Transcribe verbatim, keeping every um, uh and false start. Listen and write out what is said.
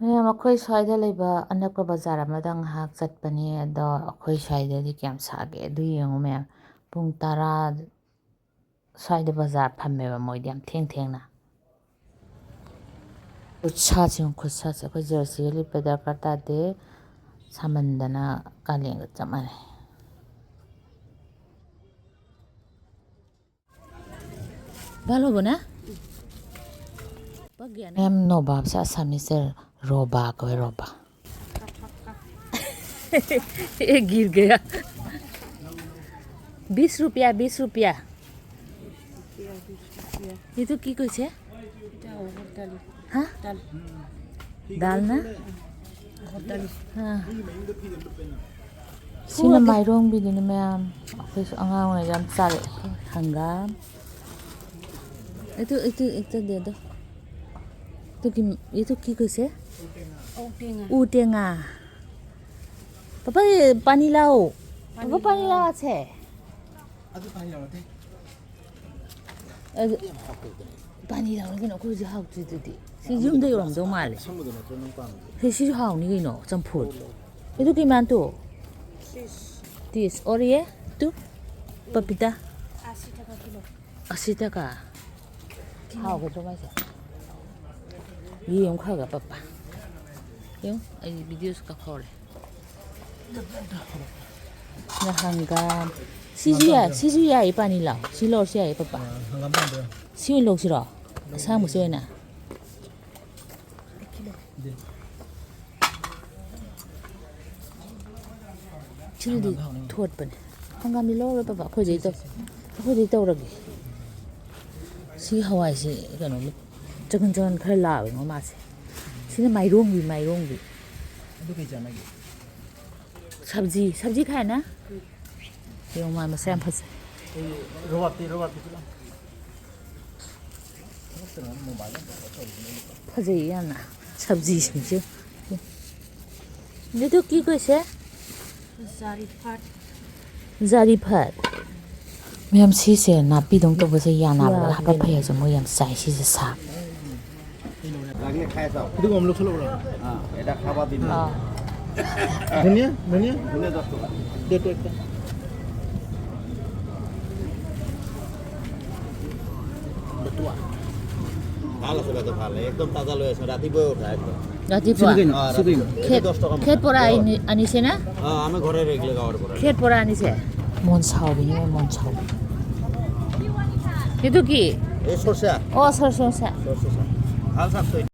ꯃꯌꯥꯝ, ꯑꯩꯈꯣꯏ ꯁ꯭ꯋꯥꯏꯗ ꯂꯩꯕ ꯑꯅꯛꯄ ꯕꯖꯥꯔ ꯑꯃꯗ ꯉꯥꯏꯍꯥꯛ ꯆꯠꯄꯅꯦ꯫ ꯑꯗꯣ ꯑꯩꯈꯣꯏ ꯁ꯭ꯋꯥꯏꯗꯗꯤ ꯀꯌꯥꯝ ꯁꯥꯒꯦ ꯑꯗꯨ ꯌꯦꯡꯉꯨ ꯃꯌꯥꯝ꯫ ꯄꯨꯡ ꯇꯔꯥ ꯁ꯭ꯋꯥꯏꯗ ꯕꯖꯥꯔ ꯐꯝꯃꯦꯕ ꯃꯣꯏꯗꯤ ꯌꯥꯝ ꯊꯦꯡ ꯊꯦꯡꯅ꯫ ꯈꯨꯠꯁꯥꯁꯦ ꯌꯦꯡꯉꯨ, ꯈꯨꯠꯁꯥꯁꯦ꯫ ꯑꯩꯈꯣꯏ ꯖꯔꯁꯤꯒ ꯂꯤꯠꯄ ꯗꯔꯀꯥꯔ ꯇꯥꯗꯦ꯫ ꯁꯥꯃꯟꯗꯅ ꯀꯥꯂꯦꯟꯒ ꯆꯞ ꯃꯥꯟꯅꯩ꯫ ꯚꯥꯜ ꯍꯣꯕ ꯅ? ꯄꯛ ꯒꯌꯥ ꯅ? ꯃꯦꯝ, ꯅꯣꯕꯥꯞꯁꯦ ꯑꯁꯥꯃꯤꯁꯇ ꯔꯣꯕꯥ ꯀꯧꯋꯦ, ꯔꯣꯕꯥ꯫ ꯑꯦ, ꯒꯤꯔ ꯒꯌꯥ꯫ ꯕꯤꯁ ꯔꯨꯄꯤꯌꯥ, ꯕꯤꯁ ꯔꯨꯄꯤꯌꯥ꯫ ये तो की कैसे? हाँ? दाल ना? हाँ। ꯁꯤꯅ ꯃꯥꯏꯔꯣꯡꯕꯤꯗꯨꯅꯤ ꯃꯌꯥꯝ꯫ ꯑꯩꯈꯣꯏꯁꯨ ꯑꯉꯥꯡ ꯑꯣꯏꯔꯤꯉꯩꯗ ꯌꯥꯝ ꯆꯥꯔꯛꯑꯦ꯫ ꯍꯪꯒꯥꯝ꯫ ये तो, ये तो, ये तो दे दो। तो कि, ये तो की कैसे? ꯎ ꯇꯦꯡꯉꯥ꯫ पापा, ये पानी लाओ। पापा, पानी लाओ। আছে। ꯑꯗꯨ ꯄꯥꯏ ꯌꯥꯎꯔꯗꯤ꯫ ꯑꯗꯨ ꯌꯥꯝ ꯍꯥꯎꯇꯦꯗꯅ꯫ ꯄꯥꯅꯤ ꯂꯥꯎꯔꯒꯅ ꯑꯩꯈꯣꯏ ꯍꯧꯖꯤꯛ ꯍꯥꯎꯇ꯭ꯔꯤꯗꯨꯗꯤ꯫ ꯁꯤ ꯌꯨꯝꯗ ꯌꯧꯔꯝꯗꯧ ꯃꯥꯜꯂꯦ꯫ ꯑꯁꯪꯕꯗꯣ ꯅꯠꯇ꯭ꯔꯣ ꯅꯪ ꯄꯥꯝꯃꯤꯁꯦ? ꯁꯤ, ꯁꯤꯁꯨ ꯍꯥꯎꯅꯤ ꯀꯩꯅꯣ, ꯆꯝꯐꯨꯠ꯫ ꯑꯗꯨ ꯀꯩ ꯃꯥꯟ ꯇꯨ? ꯇꯤꯁ꯫ और ये? ꯇꯨ? पपीता? ꯑꯁꯤ ꯇꯀꯥ꯫ ꯍꯥꯎꯒꯗ꯭ꯔꯣ ꯃꯥꯏꯁꯦ? ꯌꯦꯡꯉꯨ ꯈꯔ ꯈꯔ ꯄꯞꯄ꯫ ꯌꯦꯡꯉꯨ, ꯑꯩ videoꯁꯨ ꯀꯛꯍꯧꯔꯦ꯫ ꯅ ꯍꯪꯒꯥꯝ꯫ ꯁꯤꯁꯨ ꯌꯥꯏ, ꯁꯤꯁꯨ ꯌꯥꯏ, ꯄꯥꯅꯤ ꯂꯥꯎ꯫ ꯁꯤ ꯂꯧꯔꯁꯨ ꯌꯥꯏ, ꯄꯄꯥ꯫ ꯑ, ꯍꯪꯒꯥꯝ ꯄꯥꯝꯕ꯭ꯔꯣ? ꯁꯤ ꯑꯣꯏꯅ ꯂꯧꯁꯤꯔꯣ? ꯑꯁꯥꯡꯕꯁꯤ ꯑꯣꯏꯅ? ꯁꯤꯅꯗꯤ ꯍꯪꯒꯥꯝ ꯍꯥꯎꯅꯤ꯫ ꯊꯣꯠꯄꯅꯦ꯫ ꯍꯪꯒꯥꯝꯗꯤ ꯂꯧꯔꯣꯏ, ꯄꯄꯥ꯫ ꯑꯩꯈꯣꯏꯗꯩ ꯁꯤ, ꯇꯧ-, ꯁꯤ, ꯁꯤ꯫ ꯑꯩꯈꯣꯏꯗꯩ ꯇꯧꯔꯒꯦ꯫ ꯁꯤ ꯍꯋꯥꯏꯁꯤ ꯀꯩꯅꯣ, ꯆꯒꯟ ꯆꯒꯟ ꯈꯔ ꯂꯥꯎꯋꯦꯉꯣ ꯃꯥꯁꯦ꯫ ꯁꯤꯅ ꯃꯥꯏꯔꯣꯡꯕꯤ, ꯃꯥꯏꯔꯣꯡꯕꯤ꯫ ꯑꯗꯨ ꯀꯩ ꯆꯥꯟꯅꯒꯦ? ꯁꯕꯖꯤ, ꯁꯕꯖꯤ ꯈꯥꯏꯅ? ꯌꯦꯡꯉꯨ, ꯃꯥ ꯃꯁꯛ ꯌꯥꯝ ꯐꯖꯩ꯫ ꯑꯩ ꯔꯣꯕꯥꯞꯇꯤ, ꯔꯣꯕꯥꯞꯇꯤ ꯄꯤꯔꯛꯑꯣ꯫ ꯊꯕꯛꯇꯅ ꯃꯣꯕꯥꯏꯜ ꯑꯝꯇ ꯇꯧꯔꯤꯁꯤꯅꯦ꯫ ꯐꯖꯩ ꯌꯥꯝꯅ ꯁꯕꯖꯤꯁꯤꯡꯁꯦ꯫ ꯑꯗꯨ ꯀꯤ ꯀꯣꯏꯁꯦ? ꯖꯥꯔꯤꯐꯠ꯫ ꯖꯥꯔꯤꯐꯠ꯫ ꯃꯌꯥꯝ, ꯁꯤꯁꯦ ꯅꯥꯄꯤꯗꯧ ꯇꯧꯕꯁꯦ ꯌꯥꯅꯕꯗ ꯌꯥꯕꯅꯦ꯫ ꯍꯥꯞꯄ ꯐꯩ ꯍꯥꯏꯁꯦ ꯃꯣꯏ ꯌꯥꯝ ꯆꯥꯏ ꯁꯤꯁꯦ ꯁꯥ꯫ খাই চাওক। এইটো গম লোক চলে বলা। হ্যাঁ, এটা খাবা দিন। অ। ধনিয়া, ধনিয়া। ধনিয়া দশ টাকা। দে তো একটা। বেটুয়া। ভাল আছে, বেটা, ভাল। একদম তাজা লৈ আছে, ৰাতিপুৱাই উঠা একদম। ৰাতিপুৱা। চিকেন, অ, চিকেন। ৰাতিপুৱা। খেত, এইটো দশ টকা খেত মাথা। পৰা অ। আনি-, আনিছে না? অ, আমি ঘৰৰে এইগিলা গাঁৱৰ পৰা। খেত পৰা আনিছে? মন চাও, বিনি, মন চাও। এইটো কি? এই সৰচা। অ, সৰ-, সৰচা। সৰচা। ভাল চাক তই।